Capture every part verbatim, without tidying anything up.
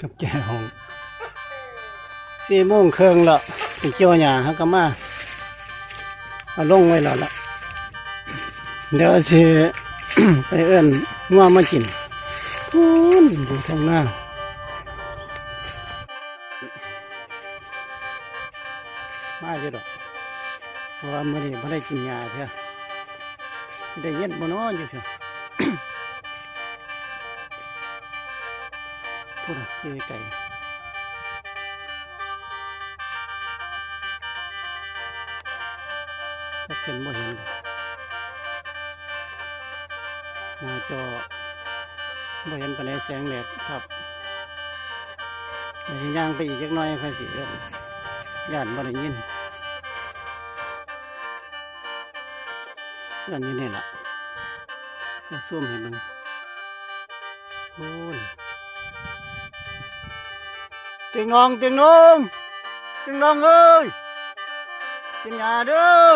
กับแจห้อง สี่โมงครึ่งแล้ว ไปเกี่ยวหญ้าเฮาก็มา เอาลงไว้แล้วล่ะ เดี๋ยวสิ ไปเอิ้นงัวมากิน พู้นอยู่ทางหน้า มาอยู่ดอก เพราะว่ามื้อนี้บ่ได้กินหญ้าเทื่อ ได้ยินบ่น้ออยู่เทื่อ พู้นน่ะ อยู่ไกล จักเห็นบ่เห็นดอก หน้าจอบ่เห็นปานใด แสงแดดทับ เดี๋ยวสิย่างไปอีกจักหน่อยค่อยสิเอิ้น ย้านบ่ได้ยิน เอิ้นอยู่นี่ล่ะ มาซูมให้เบิ่ง โอ้ย เตียงนอง เตียงนอง เตียงนองเอ้ย กินหญ้าเด้อ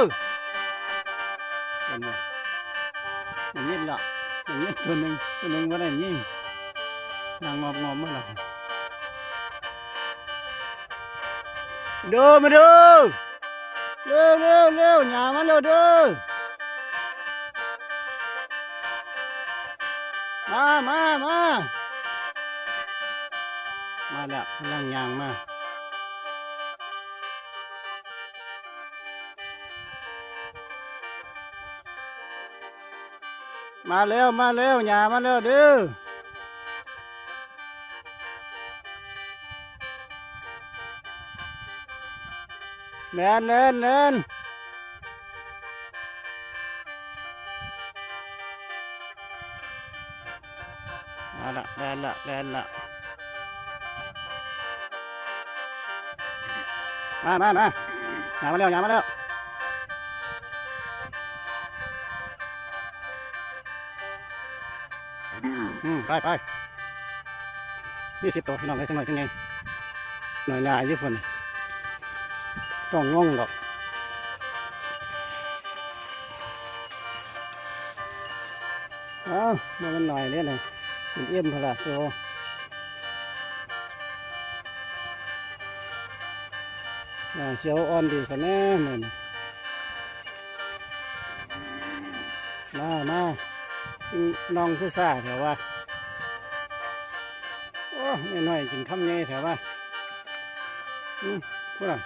เห็นบ่ มันยินละ มันยินตัวหนึ่ง ตัวหนึ่งบ่ได้ยิน นางงอบงอบมาละ เด้อ มาเด้อ เร็ว เร็ว เร็ว หญ้ามาแล้วเด้อ มา มา มา มาแล้ว กำลังย่างมา มาแล้ว มาแล้ว หญ้ามาแล้วเด้อ แล่น แล่น แล่น มาละ แล่นละ แล่นละ มา มา มา หญ้ามาแล้ว หญ้ามาแล้ว อืม ไป ไป มีสิบตัว พี่น้องเอ้ย จังหน่อยจังไง หน่อยหญ้าอยู่พุ่น ต้องงงดอก เอ้า บ่แม่นหน่อยเด้อนี่ เป็นเอ็มพุ่นล่ะ โซ อ่า เขียวอ่อนดีซะแน่มื้อนี้ มา มา น้องคือซ่าแท้วะ โอ้ น้อยๆ กินคำใหญ่แท้วะ อืม พู้นน่ะ